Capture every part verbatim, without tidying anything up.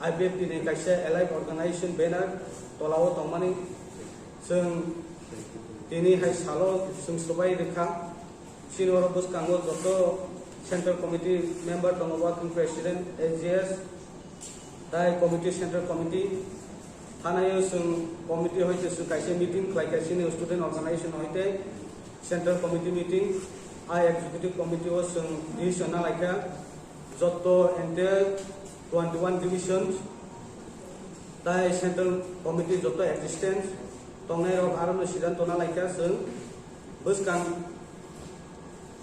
I P F T ni kaisa allied organization banner tolao tongmani chwng tini hai salo chwng swbai rwkha. Chini oro bwskango joto Central Committee member tongo, Working President, S G S, tai Committee, Central Committee. Thanaio chwng committee hoite chwng kaisa meeting khlaikha chini student organization hoite Central Committee meeting. A Executive Committee o chwng decision nalaikha joto entire twenty one divisions tai Central Committee joto existence tongnairok arono sidanto nalaikha chwng bwskang,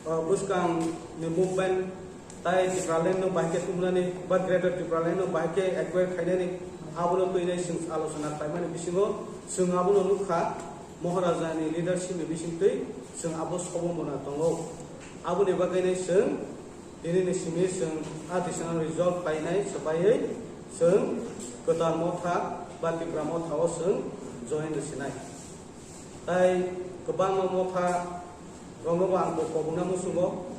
uh, bwskangni movement tai Tipraland no bahai khe tubunani ba Greater Tipraland no bahai khe acquire khainani abono twinai chwng alochona khlaimani bisingo chwng abono nukha Maharaja ni leadership ni bisingtwi chwng abo sobo mona tongo. Aboni bagwi nai chwng tini ni simi chwng a decision resolve khlainai swbaiwi chwng kwtal motha ba Tipra motha o chwng join rwsinai. Tai kwbangma motha rokno bo ang kok-, kobokna muchungo,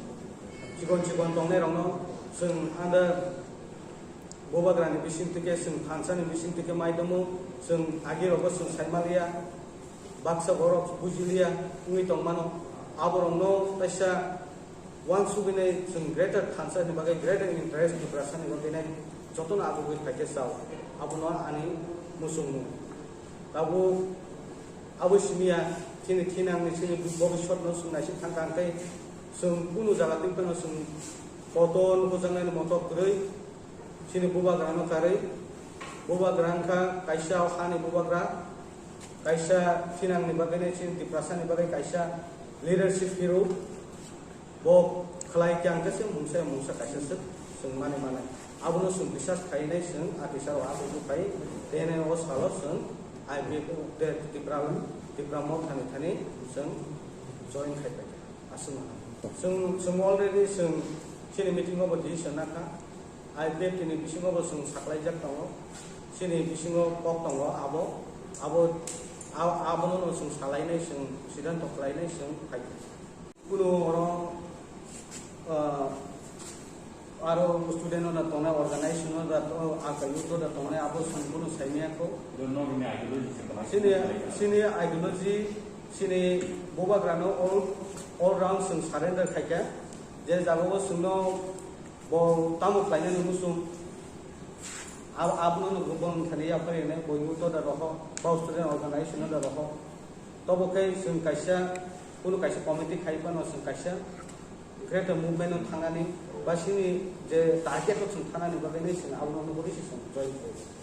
chikon chikon tongnai rokno chwng under bubagrani bising tike chwng thansa ni bising tike mai tongo, chwng agi rogo chwng sai maliya, baksa borok bujiliya wngwi tongmano, aborokno kaisa Wansugwinai chwng greater thansa ni bagwi, greater interest Tiprasa ni bagwi nai jotono achugwi khaikhe chao. Abono ani muchungmung. Tabuk abo simiya chini thinangni chini bobiswt no chwng naising thangkha hwnkhe chwng kunu jaga twi phano chwng kotor nukujaknani motok kwrwi chini bubagra no karwi. Bubagra wngkha kaisa o hani bubagra, kaisa thinangni bagwi nai chini Tiprasa ni bagwi kaisa leadership hero. Bo khlai khe ang khe se mungsa mungsa kaisa swk chwng mani manai. Abono chwng bisas khainai chwng a tisaro a buju khai tenai o salo chwng I P F T Tipra, Tipra Motha ni thani chwng join khai pai kha. Aswk mano. Chwng, chwng already chwng chini meeting o bo decision nakha. I P F T ni bisingo bo chwng saklaijak tongo. Chini bisingo kok tongo abo, abo, a-, abono no chwng salainai chwng sidanto khlainai chwng khai kha. Kuno oro, ah, aro student no tongnai, organization no da to, aka youth no da tongnai, abo song kuno saimaya ko. Sini, sini ideology, sini bubagra no all, all round song surrender khaikha. Je jaga o song no bo tamo khlainani muchung, ab-, abono no bo thani yaphari ne bo youth no da roho, bo student organization no da roho. Tobo khe chwng kaisa, kunu kaisa committee khai phano chwng kaisa greater movement no thangnani, ba chini je target o chwng thangnani bagwi nai chwng abono nugwi se chwng join khlai.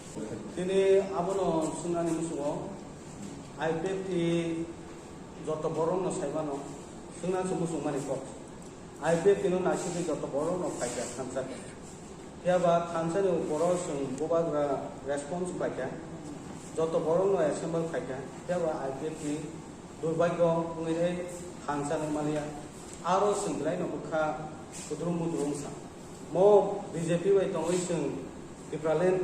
Tini abono swngnani muchungo I P F T joto borok no sai mano, swngna se muchung mani kok. I P F T no naisigwi joto borok no phaikha thansa khe. Phiya ba thansa ni borok chwng bubagra response paikha. Joto borok no assemble khaikha. Phiya ba I P F T ni durbhagyo wngwi thansa no maliya. Aro chwng belai no bwkha kudrum mudrum wngsa. Mo B J P bai tongwi chwng Tipraland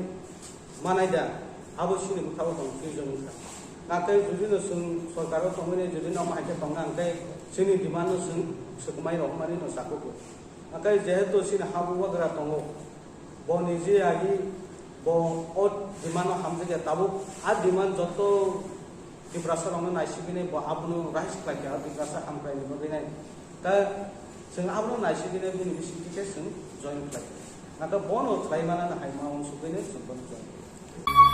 manai da, abo chini bwkha-o tong fusion wngkha. Nakai jodi no chwng sorkar-o tongmani jodi no mahai khe tongna hwnkhe chini demand no chwng swkmai rok mani no sakugo. Nakai jehetu chini ha bubagra tongo, bo niji agi bo o demand no hamjakya tabuk a demand joto Tiprasa rokno naisigwini bo abono rise khlaikha, Tiprasa hamkraini bagwi nai. Ta chwng abono naisigwini bini bisingtwi khe chwng join khlaikha. Nato bono khlai manani hai ma uansugwini chwng bono join khlaikha.